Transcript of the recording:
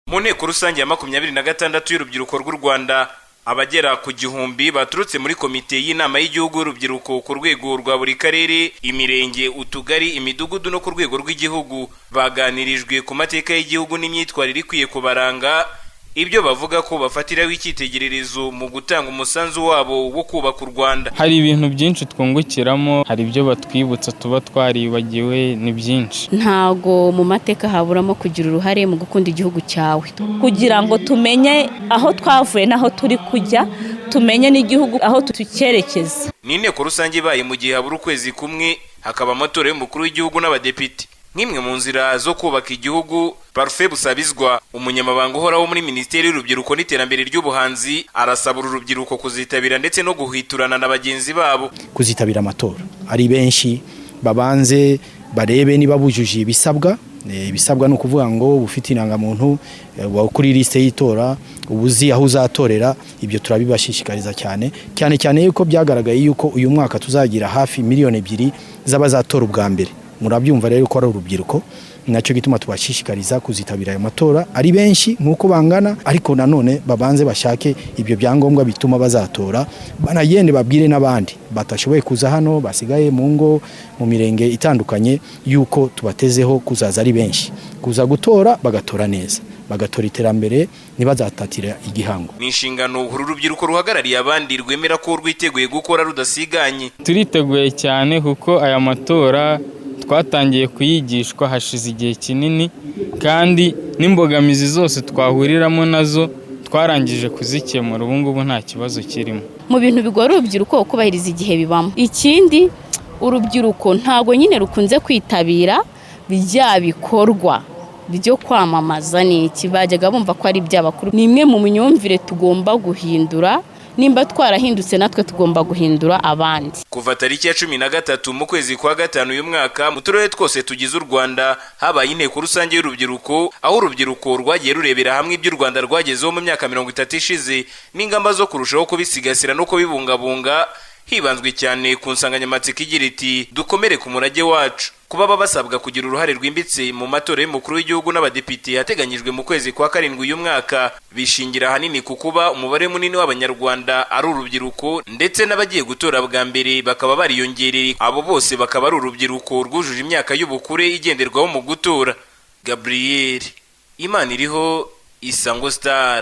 Mu nteko rusange ya 26 y'urubyiruko rw'u Rwanda, abagera ku 1000 baturutse muri komite y'inama y'igihugu y'urubyiruko ku rwego rwa buri karere, imirenge, utugari, imidugudu no ku rwego rw'igihugu, baganirijwe ku mateka y'igihugu n'imyitwarire ikwiye kubaranga, ibyo bavuga ko bafatiraho icyitegererezo mu gutanga umusanzu wabo wo kubaka u Rwanda. Hari ibintu byinshi twungukiramo, hari ibyo batwibutsa tuba twaribagiwe, ni byinshi. Ntago mu mateka haburamo kugira uruhare mu gukunda igihugu cyawe. Kugira ngo tumenye aho twavuye n'aho turi kujya, tumenye n'igihugu aho tucyerekeza. Ni inteko rusange ibaye mu gihe habura ukwezi kumwe hakaba amatora y'umukuru w'igihugu n'abadepite, nk'imwe mu nzira zo kubaka igihugu. Parfait Busabizwa, umunyamabanga uhoraho muri Minisiteri y'Urubyiruko n'Iterambere ry'Ubuhanzi, arasaba uru rubyiruko kuzitabira ndetse no guhwiturana na bagenzi babo. Kuzitabira amatora ari benshi, babanze barebe niba bujuje ibisabwa. Ibisabwa ni ukuvuga ngo ufite indangamuntu, kuri liste y'itora, ubuzi aho uzatorera. Ibyo turabibashishikariza cyane cyane cyane yuko byagaragaye yuko uyu mwaka tuzagira hafi 2 miliyoni z'abazatora ubwa mbere. Murabyumva rero ko ari urubyiruko, nacyo gituma tubashishikariza kuzitabira ayo matora ari benshi nk'uko bangana, ariko nanone babanze bashake ibyo byangombwa bituma bazatora, banagende babwire n'abandi batashoboye kuza hano, basigaye mu ngo, mu mirenge itandukanye, yuko tubatezeho kuzaza ari benshi kuza gutora, bagatora neza, bagatora iterambere, ntibazatatira igihango. Ni inshingano uru rubyiruko ruhagarariye abandi rwemera ko rwiteguye gukora rudasiganye. Turiteguye cyane kuko aya matora twatangiye kuyigishwa hashize igihe kinini, kandi n'imbogamizi zose twahuriramo nazo twarangije kuzikemura. Ubu ngubu nta kibazo kirimo. Mu bintu bigora urubyiruko, kubahiriza igihe bibamo. Ikindi, urubyiruko ntabwo nyine rukunze kwitabira bya bikorwa byo kwamamaza n'iki, bajyaga bumva ko ari iby'abakuru. Ni imwe mu myumvire tugomba guhindura. Nimba twarahindutse, natwe tugomba guhindura abandi. Kuva tariki ya 13 mu kwezi kwa gatanu uyu mwaka, mu turere twose tugize u Rwanda habaye inteko rusange y'urubyiruko, aho urubyiruko rwagiye rurebera hamwe ibyo u Rwanda rwagezeho mu myaka 30 ishize n'ingamba zo kurushaho kubisigasira no kubibungabunga, hibanzwe cyane ku nsanganyamatsiko igira iti: "Dukomere ku murage wacu." Kuba baba basabwa kugira uruhare rwimbitse mu matora y'umukuru w'igihugu n'abadepite yateganyijwe mu kwezi kwa karindwi uyu mwaka, bishingira ahanini ku kuba umubare munini w'Abanyarwanda ari urubyiruko, ndetse n'abagiye gutora bwa mbere bakaba bariyongereye, abo bose bakaba ari urubyiruko rwujuje imyaka y'ubukure igenderwaho mu gutora. Gabriel Imana iriho, Isango Star.